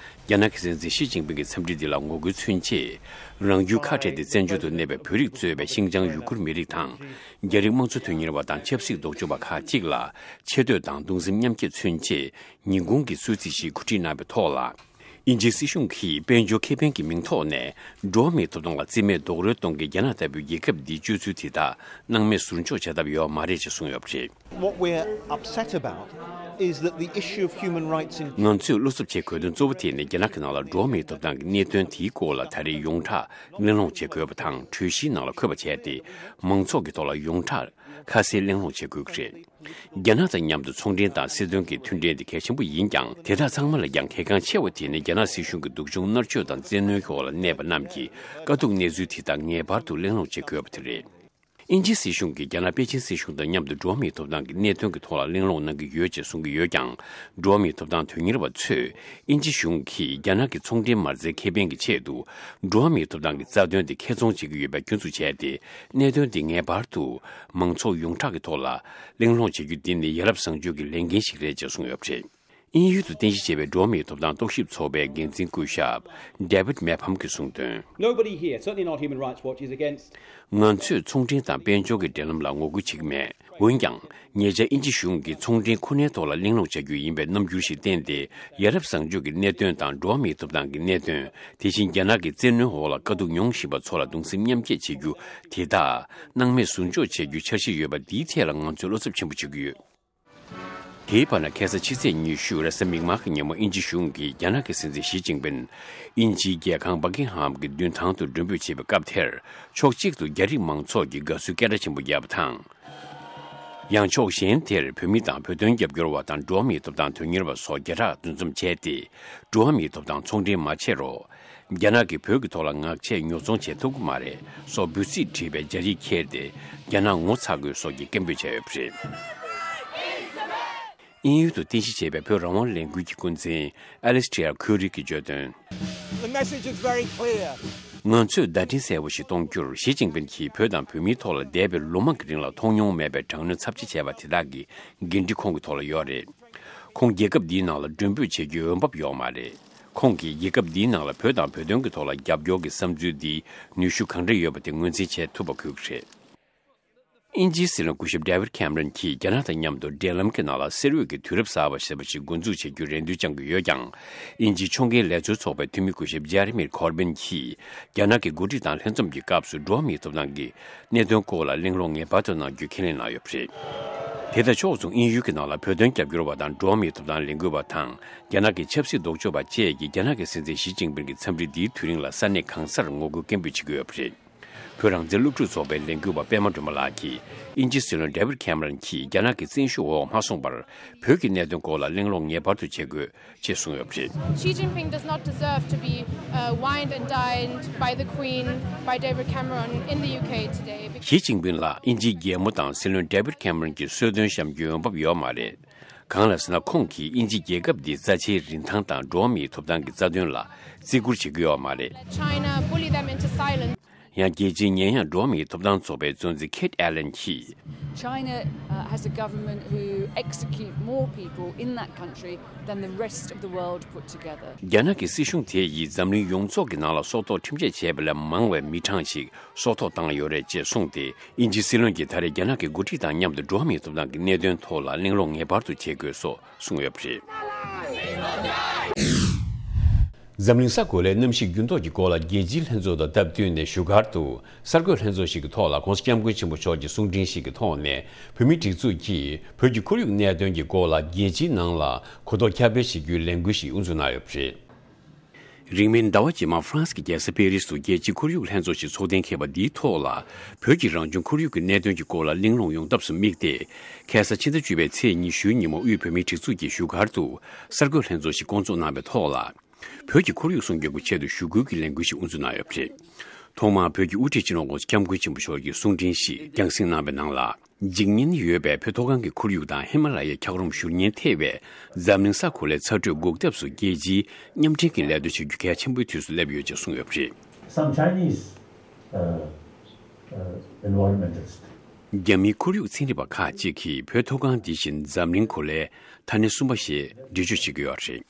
རྒྱ་ནག་གི་སྲིད་འཛིན་ཞི་ཅིན་ཕིན་གྱི་འཚམས་འདྲི་འདི་ལ་ངོ་རྒོལ་མཚོན་ཆེད། རང་ཡུལ་ཁ་བྲལ་ཏེ་བཙན་བྱོལ་དུ་གནས་པའི་བོད་རིགས་གཙོས་པའི་ཤིན་ཅང་ཡུ་གུར་མི་རིགས་དང་། རྒྱ་རིགས་དམངས་གཙོ་དོན་གཉེར་བ་དང་ཆབ་སྲིད་ལྡོག་ཕྱོགས་པ་ཁག་ཅིག་ལ་ཆེ་བསྟོད་དང་གདུང་སེམས་མཉམ་སྐྱེད་མཚོན་ཆེད། ཉིན་གུང་གི་གསོལ་ཚིགས་ཤིག་གོ་སྒྲིག་གནང་བའི་ཐོག་ལ། དབྱིན་ཇིའི་སྲིད་གཞུང་གིས་དཔལ་འབྱོར་ཁེ་ཕན་གྱི་མིང་ཐོག་ནས་འགྲོ་བ་མིའི་ཐོབ་ཐང་ལ་རྩིས་མེད་རྡོག་རོལ་གཏོང་མཁན་རྒྱ་ནག་ལྟ་བུའི་རྒྱལ་ཁབ་འདིའི་སྤྱོད་ཚུལ་དེ་དག་སྣང་མེད་ཟུར་འཇོག་བྱ་ཐབས་ཡོད་མ་རེད་ཅེས་གསུངས་ཡོད་པ་རེད། What we're upset about is that the issue of human rights in ང་ཚོས་བློ་འཚབ་བྱེད་དགོས་དོན་གཙོ་བོ་དེ་ནི་རྒྱ་ནག་གི་ནང་ལ་འགྲོ་བ་མིའི་ཐོབ་ཐང་གི་གནད་དོན་དེའི་སྐོར་ལ་ད་རེས་ཡོངས་གྲགས་གླེང་སློང་བྱེད་དགོས་པ་དང་། གྲོས་གཞིའི་ནང་ལ་འཁོད་པ་བྱས་ཏེ། མང་ཚོགས་ཀྱི་ཐོག་ལ་ཡོངས་གྲགས་ཁ་གསལ་གླེང་སློང་བྱེད་དགོས་ཀྱི་རེད། རྒྱ་ནག་དང་མཉམ་དུ་ཚོང་འབྲེལ་དང་སྲིད་དོན་གྱི་མཐུན་འབྲེལ་དེ་གལ་ཆེན་པོ་ཡིན་ཀྱང་། དེ་དག་ཚང་མ་ལས་ཀྱང་གལ་འགངས་ཆེ་བ་དེ་ནི་རྒྱ་ནག་སྲིད་གཞུང་གི་སྡུག་སྦྱོང་མནར་གཅོད་དང་བཙན་གནོན་འོག་ལ་གནས་པ་རྣམས་ཀྱི་དཀའ་སྡུག་གནས་ཚུལ་དེ་དག་ངེས་པར་དུ་གླེང་སློང་བྱེད་དགོས་པ་དེ་རེད། དབྱིན་ཇིའི་སྲིད་གཞུང་གིས་རྒྱ་ནག་པེ་ཅིན་སྲིད་གཞུང་དང་མཉམ་དུ་འགྲོ་བ་མིའི་ཐོབ་ཐང་གི་གནད་དོན་གྱི་ཐོག་ལ་གླེང་སློང་གནང་གི་ཡོད་ཅེས་གསུང་གི་ཡོད་ཀྱང་། འགྲོ་བ་མིའི་ཐོབ་ཐང་དོན་གཉེར་བ་ཚོས། དབྱིན་ཇི་གཞུང་གིས་རྒྱ་ནག་གི་ཚོང་འབྲེལ་མ་རྩའི་ཁེ་ཕན་གྱི་ཆེད་དུ། འགྲོ་བ་མིའི་ཐོབ་ཐང་གི་རྩ་དོན་དེ་ཁེ་བཙོང་བྱེད་ཀྱི་ཡོད་པའི་སྐྱོན་འཛུགས་བྱས་ཏེ། གནད་དོན་དེ་ངེས་པར་དུ་མང་ཚོགས་ཡོངས་གྲགས་ཀྱི་ཐོག་ལ་གླེང་སློང་བྱེད་རྒྱུ་དེ་ནི་ཡ་རབས་བཟང་སྤྱོད་ཀྱི་ལས་འགན་ཞིག་རེད་ཅེས་གསུངས་ཡོད་པ་རེད། དབྱིན་ཡུལ་དུ་རྟེན་གཞི་བྱས་པའི་འགྲོ་བ་མིའི་ཐོབ་ཐང་རྟོག་ཞིབ་ཚོགས་པའི་འགན་འཛིན་སྐུ་ཞབས་David Mepham གྱིས་གསུངས་དོན། Nobody here, certainly not Human Rights Watch, is against ང་ཚོས་ཚོང་འབྲེལ་དང་དཔལ་འབྱོར་གྱི་འབྲེལ་ལམ་ལ་ངོ་རྒོལ་བྱེད་ཀྱི་མེད། འོན་ཀྱང་། ཉེ་ཆར་དབྱིན་ཇི་གཞུང་གིས་ཚོང་འབྲེལ་ཁོ་ནའི་ཐོག་ལ་གླེང་སློང་བྱ་རྒྱུ་ཡིན་པའི་རྣམ་འགྱུར་ཞིག་བསྟན་ཏེ། ཡ་རབས་བཟང་སྤྱོད་ཀྱི་གནད་དོན་དང་འགྲོ་བ་མིའི་ཐོབ་ཐང་གི་གནད་དོན། དེ་བཞིན་རྒྱ་ནག་གི་བཙན་གནོན་འོག་ལ་དཀའ་སྡུག་མྱོང་བཞིན་པ་ཚོ་ལ་གདུང་སེམས་མཉམ་སྐྱེད་བྱེད་རྒྱུ་དེ་དག་སྣང་མེད་ཟུར་འཇོག་བྱེད་རྒྱུའི་འཆར་གཞི་ཡོད་པ་འདིའི་ཐད་ལ་ང་ཚོས་བློ་འཚབ་ཆེན་པོ་བྱེད་ཀྱི་ཡོད། དེའི་བར་ན་ཁ་སང་ཕྱི་ཚེས་ཉི་ཤུ་རེས་གཟའ་མིག་དམར་གྱི་ཉིན་མོ་དབྱིན་ཇི་གཞུང་གིས་རྒྱ་ནག་གི་སྲིད་འཛིན་ཞི་ཅིན་ཕིན། དབྱིན་ཇིའི་རྒྱལ་ཁང་བྷ་ཀིང་ཧམ་གྱི་མདུན་ཐང་དུ་མགྲོན་འབོད་བྱེད་པའི་སྐབས་དེར། ཕྱོགས་གཅིག་ཏུ་རྒྱ་རིགས་མང་ཚོགས་ཀྱིས་དགའ་བསུའི་སྐད་སྒྲ་ཆེན་པོ་བརྒྱབ་པ་དང་། ཡང་ཕྱོགས་གཞན་དེར་བོད་མི་དང་བོད་དོན་རྒྱབ་སྐྱོར་བ་དང་འགྲོ་བ་མིའི་ཐོབ་ཐང་དོན་གཉེར་བ་སོགས་བརྒྱ་ཕྲག་འདུ་འཛོམས་བྱས་ཏེ། འགྲོ་བ་མིའི་ཐོབ་ཐང་ཚོང་འབྲེལ་མ་བྱེད་རོགས། རྒྱ་ནག་གིས་བོད་ཀྱི་ཐོག་ལ་ངར་ཆད་ཉོ་ཚོང་བྱེད་ཐུབ་ཀྱི་མ་རེད་སོགས་འབོད་ཚིག་བྲིས་པའི་སྦྱར་ཡིག་ཁྱེར་ཏེ། རྒྱ་ནག་ངོ་ཚ་དགོས་སོགས་ཀྱི་སྐད་འབོད་བྱས་ཡོད་པ་རེད། དབྱིན་ཡུལ་དུ་རྟེན་གཞི་བྱས་པའི་བོད་རང་དབང་ལས་འགུལ་གྱི་འགོ་འཛིན་ཨ་ལེ་སི་ཊི་ཡར་ཁུ་རི་གིས་བརྗོད་དོན། The message is very clear. ང་ཚོས་བརྡ་འཕྲིན་གསལ་པོ་ཞིག་གཏོང་རྒྱུར། ཞི་ཅིན་ཕིན་གྱིས་བོད་དང་བོད་མིའི་ཐོག་ལ་འདས་པའི་ལོ་མང་གི་རིང་ལ་མཐོང་མྱོང་མེད་པའི་དྲག་གནོན་ཚབས་ཆེ་བྱས་པ་དེ་དག་གི་འགན་འཁྲི་ཁོང་གི་ཐོག་ལ་ཡོད་རེད། ཁོང་རྒྱལ་ཁབ་འདིའི་ནང་ལ་མགྲོན་འབོད་བྱེད་རྒྱུའི་འོས་འབབ་ཡོད་མ་རེད། ཁོང་གིས་རྒྱལ་ཁབ་འདིའི་ནང་ལ་བོད་དང་བོད་དོན་གྱི་ཐོག་ལ་རྒྱབ་སྐྱོར་གྱི་བསམ་ཚུལ་འདིའི་ནུས་ཤུགས་གང་འདྲ་ཡོད་པ་དེ་ངོས་འཛིན་བྱེད་ཐུབ་པ་དགོས་ཀྱི་རེད། དབྱིན་ཇིའི་སྲིད་བློན་སྐུ་ཞབས་David Cameron གྱིས་རྒྱ་ནག་དང་མཉམ་དུ་འབྲེལ་ལམ་གྱི་ནང་ལ་གསེར་འོད་ཀྱི་དུས་རབས་གསར་པ་ཞེས་པ་ཞིག་འགོ་འཛུགས་བྱེད་རྒྱུའི་རེ་འདུན་བཅངས་ཀྱི་ཡོད་ཀྱང་། དབྱིན་ཇིའི་ཕྱོགས་འགལ་ལས་འཛོལ་ཚོགས་པའི་འཐུས་མི་སྐུ་ཞབས་Jeremy Corbyn གྱིས་རྒྱ་ནག་གི་འགོ་ཁྲིད་དང་ལྷན་འཛོམས་ཀྱི་སྐབས་སུ་འགྲོ་བ་མིའི་ཐོབ་ཐང་གི་གནད་དོན་སྐོར་ལ་གླེང་སློང་ངེས་པར་དུ་གནང་རྒྱུའི་ཁས་ལེན་གནང་ཡོད་པ་རེད། དེ་དང་ཕྱོགས་མཚུངས་དབྱིན་ཡུལ་གྱི་ནང་ལ་བོད་དོན་རྒྱབ་སྐྱོར་བ་དང་འགྲོ་བ་མིའི་ཐོབ་ཐང་ལས་འགུལ་བ་དང་། རྒྱ་ནག་གི་ཆབ་སྲིད་ལྡོག་ཕྱོགས་པ་བཅས་ཀྱིས་རྒྱ་ནག་གི་སྲིད་འཛིན་ཞི་ཅིན་ཕིན་གྱི་འཚམས་འདྲི་འདིའི་དུས་རིང་ལ་ས་གནས་གང་སར་ངོ་རྒོལ་སྐད་འབོད་བྱེད་ཀྱི་ཡོད་པ་རེད། བོད་རང་བཙན་སློབ་ཕྲུག་ཚོགས་པའི་ལས་འགུལ་བ་པད་མ་སྒྲོལ་མ་ལགས་ཀྱིས། དབྱིན་ཇིའི་སྲིད་བློན་David Cameron གྱིས་རྒྱ་ནག་གི་བཙན་ཤུགས་འོག་མ་སོང་བར། བོད་ཀྱི་གནད་དོན་སྐོར་ལ་གླེང་སློང་ངེས་པར་དུ་བྱེད་དགོས། ཅེས་གསུངས་ཡོད་པ་རེད། Xi Jinping does not deserve to be uh, wined and dined by the Queen, by David Cameron in the U K today. ཞི་ཅིན་ཕིན་ལ་དབྱིན་ཇིའི་རྒྱལ་མོ་དང་སྲིད་བློན་David Cameron གྱིས་གསོལ་སྟོན་བཤམས་རྒྱུའི་འོས་འབབ་ཡོད་མ་རེད། གང་ལ་ཟེར་ན། ཁོང་གིས་དབྱིན་ཇི་རྒྱལ་ཁབ་འདིའི་རྩ་ཆེའི་རིན་ཐང་དང་འགྲོ་བ་མིའི་ཐོབ་ཐང་གི་རྩ་དོན་ལ་བརྩི་བཀུར་བྱེད་ཀྱི་ཡོད་མ་རེད། China bully them into silence. ཡང་རྒྱལ་སྤྱིའི་ཉེ་ཡངས་འགྲོ་བ་མིའི་ཐོབ་ཐང་ཚོགས་པའི་གཙོ་འཛིན་Kate Allen གྱིས། China uh, has a government who execute more people in that country than the rest of the world put together. རྒྱ་ནག་གི་སྲིད་གཞུང་དེ་ཡིས་འཛམ་གླིང་ཡོངས་རྫོགས་ཀྱི་ནང་ལ་སྲོག་ཐོག་ཁྲིམས་ཆད་བྱས་པ་ལས་མང་བའི་མི་གྲངས་ཤིག་སྲོག་ཐོག་བཏང་ཡོད་རེད་ཅེས་གསུངས་ཏེ། དབྱིན་ཇིའི་སྲིད་བློན་གྱིས་ད་རེས་རྒྱ་ནག་གི་འགོ་ཁྲིད་དང་མཉམ་དུ་འགྲོ་བ་མིའི་ཐོབ་ཐང་གི་གནད་དོན་ཐོག་ལ་གླེང་སློང་ངེས་པར་དུ་བྱེད་དགོས་སོགས་གསུངས་ཡོད་པ་རེད། འཛམ་གླིང་ས་གོ་ལའི་གནམ་གཤིས་འགྱུར་ལྡོག་གི་སྐོར་ལ་རྒྱལ་སྤྱིའི་ལྷན་ཚོགས་དང་སྟབས་བསྟུན་ནས་བཞུགས་སྒར་དུ་གསར་འགོད་ལྷན་ཚོགས་ཤིག་གི་ཐོག་ལ་༧གོང་ས་༧སྐྱབས་མགོན་ཆེན་པོ་མཆོག་གི་གསུང་འཕྲིན་ཞིག་གི་ཐོག་ནས། བོད་མིའི་སྒྲིག་འཛུགས་ཀྱིས་བོད་ཀྱི་ཁོར་ཡུག་གནད་དོན་གྱི་སྐོར་ལ་རྒྱལ་སྤྱིའི་ནང་ལ་གོ་རྟོགས་ཁྱབ་སྤེལ་བྱེད་རྒྱུའི་ལས་འགུལ་ཞིག་དབུ་འཛུགས་གནང་ཡོད་པ་རེད། རིང་མིན་ཟླ་བ་རྗེས་མར་ཧྥ་རན་སི་གི་རྒྱལ་ས་པེ་རི་སི་དུ་རྒྱལ་སྤྱིའི་ཁོར་ཡུག་ལྷན་ཚོགས་ཤིག་ཚོགས་གཏན་འཁེལ་བ་འདིའི་ཐོག་ལ། བོད་ཀྱི་རང་བྱུང་ཁོར་ཡུག་གི་གནད་དོན་གྱི་སྐོར་ལ་གླེང་སློང་ཡོང་ཐབས་སུ་དམིགས་ཏེ། ཁ་སང་ཕྱི་ཟླ་བཅུ་པའི་ཚེས་ཉི་ཤུའི་ཉིན་མོ་དབུས་བོད་མིའི་སྒྲིག་འཛུགས་ཀྱི་བཞུགས་སྒར་དུ་གསར་འགོད་ལྷན་ཚོགས་ཤིག་བསྐོང་ཚོགས་གནང་བའི་ཐོག་ལ། བོད་ཀྱི་ཁོར་ཡུག་སྲུང་སྐྱོབ་ཀྱི་ཆེད་དུ་ཞུ་སྐུལ་གྱི་ལས་འགུལ་ཞིག་དབུ་འཛུགས་གནང་ཡོད་པ་རེད། ཐོག་མར་བོད་ཀྱི་དབུ་ཁྲིད་སྤྱི་ནོར་༧གོང་ས་༧སྐྱབས་མགོན་ཆེན་པོ་མཆོག་གིས་གསུང་འཕྲིན་ཞིག་རྒྱང་སྲིང་གནང་བའི་ནང་ལ། འཇིག་ཉེན་ཡོད་པའི་བོད་མཐོ་སྒང་གི་ཁོར་ཡུག་དང་ཧི་མ་ལ་ཡའི་འཁྱགས་རོམ་བཞུར་ཉེན་ཐེ་བའི་འཛམ་གླིང་ས་གོ་ལའི་ཚ་དྲོད་འགུག་ཐབས་སུ་རྒྱལ་སྤྱིའི་མཉམ་འབྲེལ་གྱི་ལས་དོན་བྱ་རྒྱུ་གལ་ཆེན་པོའི་དུས་སུ་སླེབས་ཡོད་ཅེས་གསུངས་ཡོད་པ་རེད། Some Chinese uh, uh, environmentalists རྒྱ་མིའི་ཁོར་ཡུག་ཚན་རིག་པ་ཁག་ཅིག་གིས་བོད་མཐོ་སྒང་འདི་བཞིན་འཛམ་གླིང་གོ་ལའི་མཐའ་སྣེ་གསུམ་པ་ཞེས་འགྲེལ་བརྗོད་བྱེད་ཀྱི་ཡོད་རེད།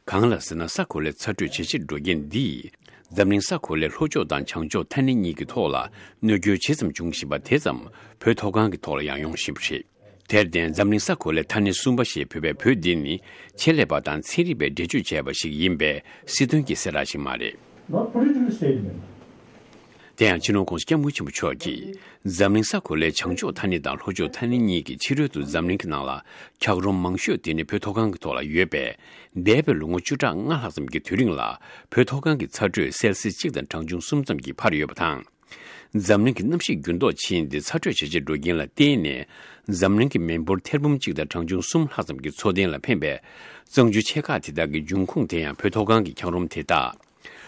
གང་ལ་ཟེར་ན། ས་གོ་ལའི་ཚ་དྲོད་ཇེ་ཆེར་འགྲོ་རྐྱེན་འདིས་འཛམ་གླིང་ས་གོ་ལའི་ལྷོ་ཕྱོགས་དང་བྱང་ཕྱོགས་མཐའ་སྣེ་གཉིས་ཀྱི་ཐོག་ལ་གནོད་སྐྱོན་ཇི་ཙམ་འབྱུང་བཞིན་པ་དེ་ཙམ་བོད་མཐོ་སྒང་གི་ཐོག་ལ་ཡང་ཡོང་བཞིན་པ་རེད། དེར་བརྟེན། འཛམ་གླིང་ས་གོ་ལའི་མཐའ་སྣེ་གསུམ་པ་ཞེས་འབོད་པའི་བོད་འདི་ནི་ཆེད་ལས་པ་དང་ཚན་རིག་པས་འགྲེལ་བརྗོད་བྱས་པ་ཞིག་ཡིན་པས་སྲིད་དོན་གྱི་གསལ་བསྒྲགས་ཤིག་མ་རེད། Not political statement. དེ་ཡང་སྤྱི་ནོར་༸གོང་ས་༸སྐྱབས་མགོན་ཆེན་པོ་མཆོག་གིས་འཛམ་གླིང་ས་གོ་ལའི་བྱང་ཕྱོགས་མཐའ་སྣེ་དང་ལྷོ་ཕྱོགས་མཐའ་སྣེ་གཉིས་ཀྱི་ཕྱི་རོལ་དུ་འཛམ་གླིང་གི་ནང་ལ་འཁྱགས་རོམ་མང་ཤོས་དེ་ནི་བོད་མཐོ་སྒང་གི་ཐོག་ལ་ཡོད་པས། འདས་པའི་ལོ་ངོ་བཅུ་ཕྲག་ལྔ་ལྷག་ཙམ་གྱི་དུས་རིང་ལ་བོད་མཐོ་སྒང་གི་ཚ་དྲོད་སེལ་སིས་གཅིག་དང་གྲངས་ཆུང་གསུམ་ཙམ་གྱིས་འཕར་ཡོད་པ་དང་། འཛམ་གླིང་གི་གནམ་གཤིས་འགྱུར་ལྡོག་ཕྱིན་ཏེ་ཚ་དྲོད་ཇེ་ཆེར་འགྲོ་རྐྱེན་ལ་བརྟེན་ནས། འཛམ་གླིང་གི་མི་འབོར་ཐེར་འབུམ་གཅིག་དང་གྲངས་ཆུང་གསུམ་ལྷག་ཙམ་གྱི་འཚོ་རྟེན་ལ་ཕན་པའི་གཙང་ཆུ་ཆེ་ཁག་དེ་དག་གི་འབྱུང་ཁུངས་དེ་ཡང་བོད་མཐོ་སྒང་གི་འཁྱགས་རོམ་དེ་དག་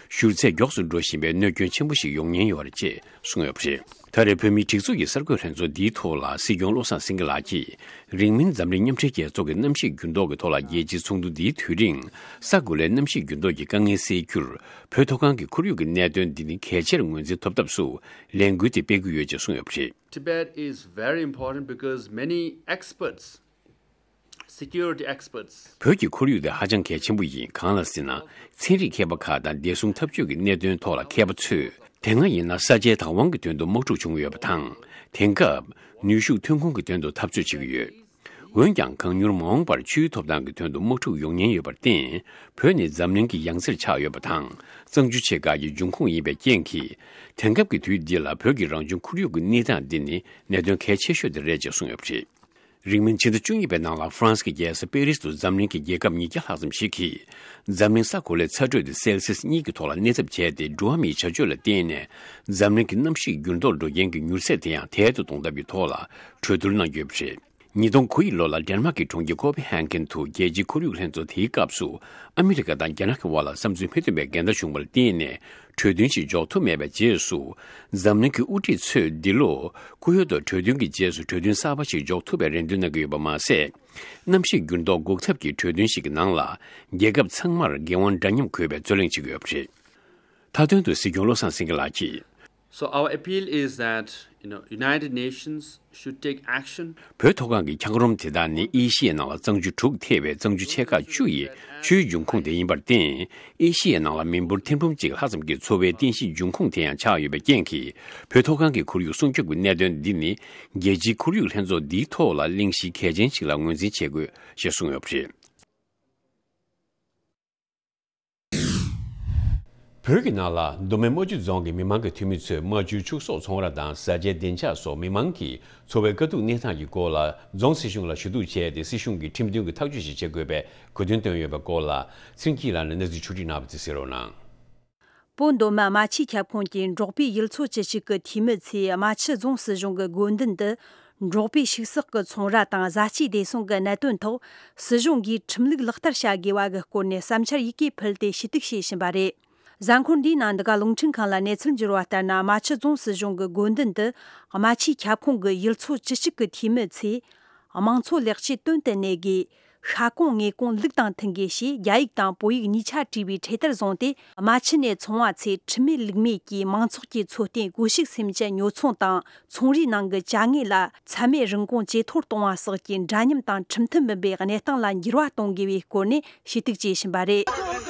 བཞུར་ཚད་མགྱོགས་སུ་འགྲོ་བཞིན་པའི་གནོད་སྐྱོན་ཆེན་པོ་ཞིག་ཡོང་ཉེན་ཡོད་རེད་ཅེས་གསུངས་ཡོད་པ་རེད། ད་རེས་བོད་མིའི་སྒྲིག་འཛུགས་ཀྱི་གསར་འགོད་ལྷན་ཚོགས་འདིའི་ཐོག་ལ་སྲིད་སྐྱོང་བློ་བཟང་སེང་གེ་ལགས་ཀྱིས། རིང་མིན་འཛམ་གླིང་མཉམ་འབྲེལ་རྒྱལ་ཚོགས་ཀྱི་གནམ་གཤིས་འགྱུར་ལྡོག་གི་ཐོག་ལ་རྒྱལ་སྤྱིའི་ཚོགས་འདུ་འདིའི་དུས་རིང་ས་གོ་ལའི་གནམ་གཤིས་འགྱུར་ལྡོག་གི་དཀའ་ངལ་སེལ་རྒྱུར་བོད་མཐོ་སྒང་གི་ཁོར་ཡུག་གི་གནད་དོན་འདི་ནི་གལ་ཆེར་ངོས་འཛིན་ཐོབ་ཐབས་སུ་ལས་འགུལ་དེ་སྤེལ་གྱི་ཡོད་ཅེས་གསུངས་ཡོད་པ་རེད། Tibet is very important because many experts, security experts, བོད་ཀྱི་ཁོར་ཡུག་དེ་ཧ་ཅང་གལ་ཆེན་པོ་ཡིན། གང་ལ་ཟེར་ན། ཚན་རིག་མཁས་པ་ཁག་དང་བདེ་སྲུང་འཐབ་ཇུས་ཀྱི་གནད་དོན་ཐོག་ལ་མཁས་པ་ཚོས། དེ་སྔ་ཡིན་ན་ས་ཆའི་བདག་དབང་གི་དོན་དུ་དམག་འཁྲུག་བྱུང་ཡོད་པ་དང་། དེང་སྐབས་ནུས་ཤུགས་ཐོན་ཁུངས་ཀྱི་དོན་དུ་འཐབ་རྩོད་བྱེད་ཀྱི་ཡོད། འོན་ཀྱང་། གང་མྱུར་མ་འོངས་པར་ཆུའི་ཐོབ་ཐང་གི་དོན་དུ་དམག་འཁྲུག་ཡོང་ཉེན་ཡོད་པར་བརྟེན། བོད་ནི་འཛམ་གླིང་གི་ཡང་རྩེར་ཆགས་ཡོད་པ་དང་། གཙང་ཆུ་ཆེ་ཁག་གི་འབྱུང་ཁུངས་ཡིན་པའི་རྐྱེན་གྱིས། དེང་སྐབས་ཀྱི་དུས་འདི་ལ་བོད་ཀྱི་རང་བྱུང་ཁོར་ཡུག་གི་གནས་སྟངས་འདི་ནི་གནད་དོན་གལ་ཆེ་ཤོས་དེ་རེད་ཅེས་གསུངས་ཡོད་པ་རེད། རིང་མིན་ཕྱི་ཟླ་བཅུ་གཉིས་པའི་ནང་ལ་ཧྥ་རན་སི་གི་རྒྱལ་ས་པེ་རིས་དུ་འཛམ་གླིང་གི་རྒྱལ་ཁབ་ཉིས་བརྒྱ་ལྷག་ཙམ་ཞིག་གིས། འཛམ་གླིང་ས་གོ་ལའི་ཚ་དྲོད་དེ་སེལ་སིས་གཉིས་ཀྱི་ཐོག་ལ་གནས་ཐབས་བྱས་ཏེ། འགྲོ་བ་མིའི་བྱ་སྤྱོད་ལ་བརྟེན་ནས་འཛམ་གླིང་གི་གནམ་གཤིས་འགྱུར་ལྡོག་འགྲོ་རྐྱེན་གྱི་མྱུར་ཚད་དེ་ཡང་དལ་དུ་གཏོང་ཐབས་ཀྱི་ཐོག་ལ་གྲོས་བསྡུར་གནང་གི་ཡོད་པ་རེད། ཉིས་སྟོང་དགུ་ཡི་ལོ་ལ་ཌེན་མཱག་གི་གྲོང་ཁྱེར་ཀོ་པེ་ཧན་གྷན་དུ་རྒྱལ་སྤྱིའི་ཁོར་ཡུག་ལྷན་ཚོགས་དེའི་སྐབས་སུ། ཨ་མི་རི་ཀ་དང་རྒྱ་ནག་གི་དབར་ལ་བསམ་ཚུལ་མི་མཐུན་པའི་འགལ་ཟླ་བྱུང་བར་བརྟེན་ནས། གྲོས་མཐུན་ཞིག་འཇོག་ཐུབ་མེད་པའི་རྗེས་སུ། འཛམ་གླིང་གི་དབུ་ཁྲིད་ཚོས་འདི་ལོ་སྐུ་ཡོད་དུ་གྲོས་མཐུན་གྱི་རྗེས་སུ་གྲོས་མཐུན་གསར་པ་ཞིག་འཇོག་ཐུབ་པའི་རེ་འདུན་གནང་གི་ཡོད་པ་མ་ཟད། གནམ་གཤིས་འགྱུར་ལྡོག་འགོག་ཐབས་ཀྱི་གྲོས་མཐུན་ཞིག་གི་ནང་ལ། རྒྱལ་ཁབ་ཚང་མར་འགན་དབང་འདྲ་མཉམ་འཁོད་པའི་རྩོད་གླེང་བྱེད་ཀྱི་ཡོད་པ་རེད། མཐའ་དོན་དུ་སྲིད་སྐྱོང་བློ་བཟང་སེང་གེ་ལགས་ཀྱིས། So our appeal is that, you know, United Nations should take action. བོད་མཐོ་སྒང་གི་འཁྱགས་རོམ་དེ་དག་ནི་ཨེ་ཤི་ཡའི་ནང་ལ་གཙང་ཆུ་དྲུག་ཐེ་བའི་གཙང་ཆུ་ཆེ་ཁག་བཅུ་ཡི་ཆུའི་འབྱུང་ཁུངས་དེ་ཡིན་པར་བརྟེན། ཨེ་ཤི་ཡའི་ནང་ལ་མི་འབོར་ཐེར་འབུམ་གཅིག་ལྷག་ཙམ་གྱི་འཚོ་བའི་རྟེན་གཞིའི་འབྱུང་ཁུངས་དེ་ཡང་ཆགས་ཡོད་པའི་རྐྱེན་གྱིས། བོད་མཐོ་སྒང་གི་ཁོར་ཡུག་སྲུང་སྐྱོབ་ཀྱི་གནད་དོན་འདི་ནི། རྒྱལ་སྤྱིའི་ཁོར་ཡུག་ལྷན་ཚོགས་འདིའི་ཐོག་ལ་གླེང་གཞི་གལ་ཆེན་ཞིག་ལ་ངོས་འཛིན་བྱེད་དགོས་ཞེས་གསུངས་ཡོད་པ་རེད། བོད་ཀྱི་ནང་ལ་མདོ་སྨད་རྨ་ཆུ་རྫོང་གི་མི་མང་གི་འཐུས་མི་ཚོས་རྨ་ཆུའི་ཕྱུགས་ཟོག་ཚོང་ར་དང་བཟའ་བཅའི་བདེ་འཇགས་སོགས་མི་མང་གི་འཚོ་བའི་དཀའ་སྡུག་གནས་སྟངས་ཀྱི་སྐོར་ལ་རྫོང་སྲིད་གཞུང་ལ་ཞུ་གཏུག་བྱས་ཏེ། སྲིད་གཞུང་གིས་ཁྲིམས་མཐུན་གྱི་ཐག་གཅོད་ཞིག་བྱེད་དགོས་པའི་གོ་སྟོན་བཏོན་ཡོད་པའི་སྐོར་ལ། ཚེ་རིང་སྐྱིད་ལགས་ནས་གནས་ཚུལ་ཕྱོགས་སྒྲིག་གནང་བ་དེ་གསན་རོགས་གནང་། བོད་མདོ་སྨད་རྨ་ཆུའི་ཁྱབ་ཁོངས་ཀྱི་འབྲོག་པའི་ཡུལ་ཚོ་བཅུ་གཅིག་གི་འཐུས་མི་ཚོས་རྨ་ཆུ་རྫོང་སྲིད་གཞུང་གི་དགོན་མདུན་དུ། འབྲོག་པའི་ཕྱུགས་ཟོག་གི་ཚོང་ར་དང་བཟའ་སྤྱོད་བདེ་སྲུང་གི་གནད་དོན་ཐོག་སྲིད་གཞུང་གིས་ཁྲིམས་ལུགས་ལག་བསྟར་བྱ་དགོས་པ་གི་སྐོར་ནས་བསམ་འཆར་ཡི་གེ་ཕུལ་ཏེ་ཞུ་གཏུག་བྱེད་བཞིན་པ་རེད། གཟའ་འཁོར་འདིའི་ནང་འདི་ག་རླུང་འཕྲིན་ཁང་ལ་གནས་ཚུལ་འབྱོར་བ་ལྟར་ན། རྨ་ཆུ་རྫོང་སྲིད་གཞུང་གི་དགོན་མདུན་དུ་རྨ་ཆུའི་ཁྱབ་ཁོངས་ཀྱི་ཡུལ་ཚོ་བཅུ་གཅིག་གི་འཐུས་མི་ཚོས། དམངས་འཚོ་ལེགས་བཅོས་དོན་དུ་གནས་དགོས། ཤ་གོང་ངོས་གོང་ལུགས་དང་མཐུན་དགོས་ཞེས་རྒྱ་ཡིག་དང་བོད་ཡིག་གཉིས་ཆ་བྲིས་པའི་འཕྲེད་དར་བཟུང་སྟེ། རྨ་ཆུ་ནས་ཚོང་བ་ཚོས་ཁྲིམས་མེད་ལུགས་མེད་ཀྱིས་མང་ཚོགས་ཀྱི་འཚོ་རྟེན་སྒོ་ཕྱུགས་སེམས་ཅན་ཉོ་ཚོང་དང་། ཚོང་རའི་ནང་གི་བྱ་དངོས་ལ་ཚད་མེད་རིན་གོང་ཇེ་མཐོར་གཏོང་བ་སོགས་ཀྱི་འདྲ་མཉམ་དང་ཁྲིམས་མཐུན་མིན་པའི་གནས་སྟངས་ལ་འགྱུར་བ་གཏོང་དགོས་པའི་སྐོར་ནས་ཞུ་གཏུག་བྱེད་བཞིན་པ་རེད།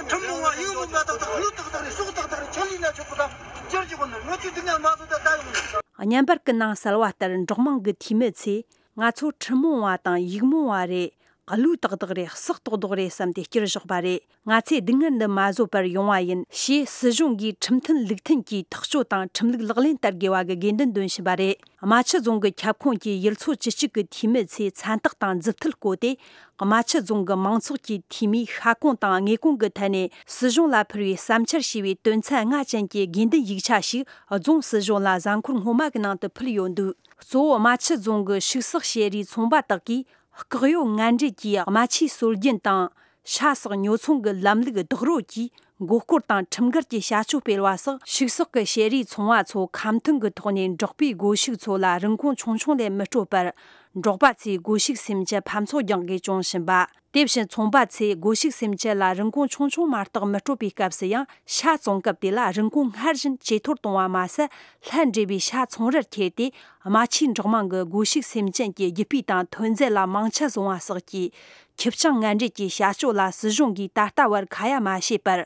ཁྲིམས་མཐུན་བ་ཡིག་མི་མ་ཏག་ཏག་ལུགས་ཏག་ཏག་རེད། ཕྱོགས་ཏག་ཏག་རེད། ཁྱོད་ལུས་ན་ཆོག་གི་དང་ཅར་གྱི་གོ་ནི་ནོ་ཆུ་དུ་ནས་མ་བཟོ་ད་ད་ཡོང་ནི། བརྙན་པར་གྱི་ནང་གསལ་བ་ལྟར་འབྲོག་དམངས་ཀྱི་འཐུས་མི་ཚོས། ང་ཚོ་ཁྲིམས་མཐུན་བ་དང་ཡིག་རྨོངས་བ་རེད། ལུས་ཏག་ཏག་རེད། ཟས་ཏོག་ཏོག་རེད་བསམ་སྟེ་བསྐྱུར་བཞག་པ་རེད། ང་ཚོས་སྡུག་བསྔལ་འདི་མ་བཟོད་པར་ཡོང་བ་ཡིན་ཞེས་སྲིད་གཞུང་གིས་ཁྲིམས་མཐུན་ལུགས་མཐུན་གྱིས་ཐག་གཅོད་དང་ཁྲིམས་ལུགས་ལག་ལེན་བསྟར་དགོས་པ་གི་དགོས་འདུན་འདོན་བཞིན་པ་རེད། རྨ་ཆུ་རྫོང་གི་ཁྱབ་ཁོངས་ཀྱི་ཡུལ་ཚོ་བཅུ་གཅིག་གི་འཐུས་མི་ཚོས་མཚན་རྟགས་དང་མཛུབ་ཐེལ་བཀོད་དེ། རྨ་ཆུ་རྫོང་གི་མང་ཚོགས་ཀྱི་འཐུས་མིས་ཤ་གོང་དང་དངོས་གོང་གི་ཐད་ནས་སྲིད་གཞུང་ལ་ཕུལ་བའི་བསམ་འཆར་ཞེས་པའི་དོན་ཚན་ལྔ་ཅན་གྱི་དགོས་འདུན་ཡིག་ཆ་ཞིག་རྫོང་སྲིད་གཞུང་ལ་གཟའ་འཁོར་སྔོན་མ་གི་ནང་དུ་ཕུལ་ཡོད་འདུག་གཙོ་བོ་རྨ་ཆུ་རྫོང་གི་ཕྱུགས་ཟོག་བཤས་རིས་ཚོང་པ་དག་གིས། བཀག་ཡོད་ངན་འབྲེལ་གྱིས་རྨ་ཆུའི་སྲོལ་རྒྱུན་དང་། ཤ་ཟོག་ཉོ་ཚོང་གི་ལམ་ལུགས་རྡོག་རོལ་གྱིས་མགོ་སྐོར་དང་ཁྲིམས་འགལ་གྱི་བྱ་སྤྱོད་སྤེལ་བ་སོགས། ཕྱུགས་ཟོག་གི་བཤས་རིས་ཚོང་བ་ཚོ་ཁ་མཐུན་གྱི་ཐོག་ནས་འབྲོག་པའི་སྒོ་ཕྱུགས་ཚོ་ལ་རིན་གོང་ཆུང་ཆུང་ལས་མི་སྤྲོད་པར། འབྲོག་པ་ཚོས་སྒོ་ཕྱུགས་སེམས་ཅན་ཕམ་ཚོགས་རྒྱག་དགོས་བྱུང་བཞིན་པ། དེ་བཞིན་ཚོང་པ་ཚོས་སྒོ་ཕྱུགས་སེམས་ཅན་ལ་རིན་གོང་ཆུང་ཆུང་མ་གཏོགས་མི་སྤྲོད་པའི་སྐབས་སུ་ཡང་། ཤ་བཙོང་སྐབས་དེ་ལ་རིན་གོང་སྔར་བཞིན་ཇེ་མཐོར་གཏོང་བ་མ་ཟད། ལྷན་འབྲེལ་བའི་ཤ་ཚོང་རར་ཁྱེར་ཏེ། རྨ་ཆུའི་འབྲོག་དམངས་ཀྱི་སྒོ་ཕྱུགས་སེམས་ཅན་གྱི་རྒྱུ་སྤུས་དང་ཐོན་རྫས་ལ་མང་ཆ་བཟུང་བ་སོགས་ཀྱི། ཁྱི་སྤྱང་ངན་འབྲེལ་གྱི་བྱ་སྤྱོད་ལ་སྲིད་གཞུང་གིས་ད་ལྟ་བར་ཁ་ཡ་མ་བྱས་པར།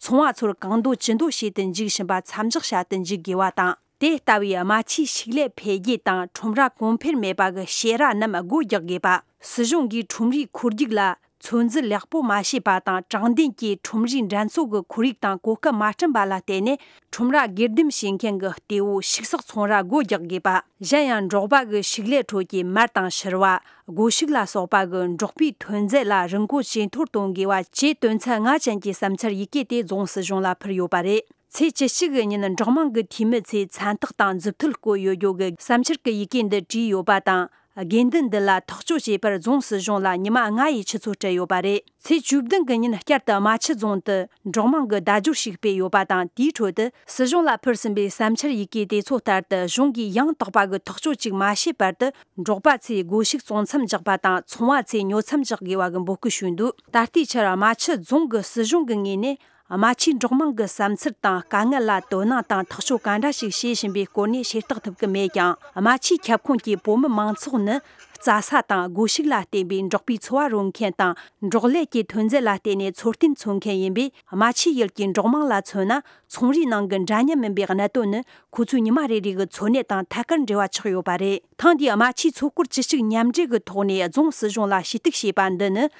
ཚོང་བ་ཚོར་གང་འདོད་ཅི་འདོད་བྱེད་དུ་འཇུག་བཞིན་པ་མཚམས་འཇོག་བྱ་དུ་འཇུག་དགོས་པ་དང་། དེ་ལྟ་བུའི་རྨ་ཆུའི་ཕྱུགས་ལས་འཕེལ་རྒྱས་དང་ཁྲོམ་ར་གོང་འཕེལ་མེད་པ་གི་བཤས་ར་རྣམས་སྒོ་རྒྱག་དགོས་པ། སྲིད་གཞུང་གིས་ཁྲོམ་རའི་འཁོར་རྒྱུག་ལ་ ཚོད་འཛིན་ལེགས་པོ་མ་བྱས་པ་དང་། དྲང་བདེན་གྱིས་ཁྲོམ་རའི་འགྲན་ཚོགས་ཀྱི་ཁོར་ཡུག་དང་གོ་སྐབས་མ་བསྐྲུན་པ་ལ་བརྟེན་ནས། ཁྲོམ་ར་སྒེར་སྡེམ་བྱེད་མཁན་གྱི་གཏེ་བོ་ཕྱུགས་ཟོག་ཚོང་ར་སྒོ་རྒྱག་དགོས་པ། གཞན་ཡང་། འབྲོག་པ་གི་ཕྱུགས་ལས་ཁྲོད་ཀྱི་མར་དང་ཕྱུར་བ། སྒོ་ཕྱུགས་ལ་སོགས་པ་གི་འབྲོག་པའི་ཐོན་རྫས་ལ་རིན་གོང་ཇེ་མཐོར་གཏོང་དགོས་པ་བཅས། དོན་ཚན་ལྔ་ཅན་གྱི་བསམ་འཆར་ཡི་གེ་དེ་རྫོང་སྲིད་གཞུང་ལ་ཕུལ་ཡོད་པ་རེད། ཚེས་བཅུ་གཅིག་གི་ཉིན། འབྲོག་དམངས་ཀྱི་འཐུས་མི་ཚོས་མཚན་རྟགས་དང་མཛུབ་ཐེལ་བཀོད་ཡོད་རྒྱུ་གི་བསམ་འཆར་གྱི་ཡི་གེ་འདི་བྲིས་ཡོད་པ་དང་། དགོས་འདུན་འདི་ལ་ཐག་གཅོད་བྱེད་པར་རྫོང་སྲིད་གཞུང་ལ་ཉི་མ་ལྔ་ཡི་ཆུ་ཚོད་སྤྲད་ཡོད་པ་རེད། ཚེས་བཅུ་བདུན་གྱི་ཉིན། བསྐྱར་དུ་རྨ་ཆུ་རྫོང་དུ་འབྲོག་དམངས་ཀྱིས་བརྡ་སྦྱོར་ཞིག་སྤེལ་ཡོད་པ་དང་། དེའི་ཁྲོད་དུ། སྲིད་གཞུང་ལ་ཕུལ་ཟིན་པའི་བསམ་འཆར་ཡི་གེ་དེ་ཚོ་ལྟར་དུ། གཞུང་གིས་ཡང་དག་པ་གི་ཐག་གཅོད་ཅིག་མ་བྱས་བར་དུ། འབྲོག་པ་ཚོས་སྒོ་ཕྱུགས་བཙོང་མཚམས་བཞག་པ་དང་། ཚོང་བ་ཚོས་ཉོ་མཚམས་བཞག་དགོས་པ་གི་འབོད་སྐུལ་ཞུས་འདུག། ད་ལྟའི་ཆར། རྨ་ཆུ་རྫོང་གི་སྲིད་གཞུང་གི་ངོས་ནས། རྨ་ཆུའི་འབྲོག་དམངས་ཀྱི་བསམ་ཚུལ་དང་དཀའ་ངལ་ལ་དོ་སྣང་དང་ཐག་གཅོད་ག་འདྲ་ཞིག་བྱེད་བཞིན་པའི་སྐོར་ནས་ཤེས་རྟོགས་ཐུབ་ཀྱི་མེད་ཀྱང་། རྨ་ཆུའི་ཁྱབ་ཁོངས་ཀྱི་བོད་མི་མང་ཚོགས་ནི། རྩྭ་ས་དང་སྒོ་ཕྱུགས་ལ་བརྟེན་པའི་འབྲོག་པའི་འཚོ་བ་རོལ་མཁན་དང་། འབྲོག་ལས་ཀྱི་ཐོན་རྫས་ལ་བརྟེན་ནས་འཚོ་རྟེན་འཚོ་མཁན་ཡིན་པས། རྨ་ཆུའི་ཡུལ་གྱི་འབྲོག་དམངས་ལ་མཚོན་ན། ཚོང་རའི་ནང་གི་འདྲ་མཉམ་མིན་པའི་གནད་དོན་ནི། ཁོ་ཚོའི་ཉི་མ་རེ་རེ་གི་འཚོ་གནས་དང་ཐད་ཀར་འབྲེལ་བ་ཆགས་ཡོད་པ་རེད། ཐེངས་འདིའི་རྨ་ཆུའི་མཚོ་སྐོར་བཅུ་གཅིག་མཉམ་འབྲེལ་གྱི་ཐོག་ནས་རྫོང་སྲིད་གཞུང་ལ་ཞུ་གཏུག་བྱས་པ་འདི་ནི།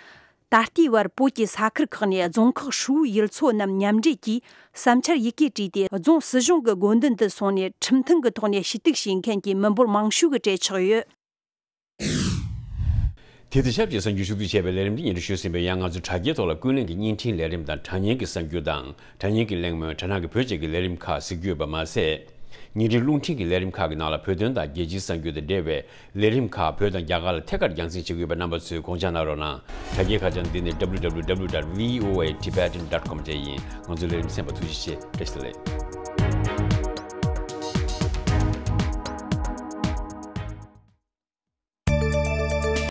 ད་ལྟའི་བར་བོད་ཀྱི་ས་ཁུལ་ཁག་ནས་རྫོང་ཁག་ཧྲིལ་བོའི་ཡུལ་ཚོ་རྣམས་མཉམ་འབྲེལ་གྱིས་བསམ་འཆར་ཡི་གེ་བྲིས་ཏེ། རྫོང་སྲིད་གཞུང་གི་དགོས་འདུན་དུ་སོང་ནས། ཁྲིམས་མཐུན་གྱི་ཐོག་ནས་ཞུ་གཏུག་བྱེད་མཁན་གྱི་མི་འབོར་མང་ཤོས་ཀྱི་གྲས་ཆགས་ཡོད། དེ་དང་ཆབས་ཅིག་གསར་འགྱུར་ཕྱོགས་བསྡུས་བྱས་པའི་ལས་རིམ་འདི་སྙན་སྒྲོན་ཞུས་ཟིན་པས། ཡང་ང་ཚོའི་དྲ་རྒྱའི་ཐོག་ལ་ཀུན་གླེང་གི་བརྙན་འཕྲིན་ལས་རིམ་དང་། དྲ་བརྙན་གྱི་གསར་འགྱུར་དང་། དྲ་བརྙན་གྱི་གླེང་མོལ། དྲ་ནང་གི་བོད་ཅེས་ཀྱི་ལས་རིམ་ཁག་གཟིགས་རྒྱུ་ཡོད་པ་མ་ཟད། ཉིན་རེའི་རླུང་འཕྲིན་གྱི་ལས་རིམ་ཁག་གི་ནང་ལ་བོད་དོན་དང་རྒྱལ་སྤྱིའི་གསར་འགྱུར་དང་འབྲེལ་བའི་ལས་རིམ་ཁག་བོད་དང་རྒྱ་གར་ལ་ཐད་ཀར་རྒྱང་སྲིང་བྱེད་ཀྱི་ཡོད་པས། རྣམ་པ་ཚོས་དགོངས་འཇགས་གནང་རོགས་གནང་། དྲ་རྒྱའི་ཁ་བྱང་འདི་ནི་www.voatibetan.com བཅས་ཡིན། ང་ཚོའི་ལས་རིམ་གསན་པར་ཐུགས་རྗེ་ཆེ། བཀྲ་ཤིས་བདེ་ལེགས།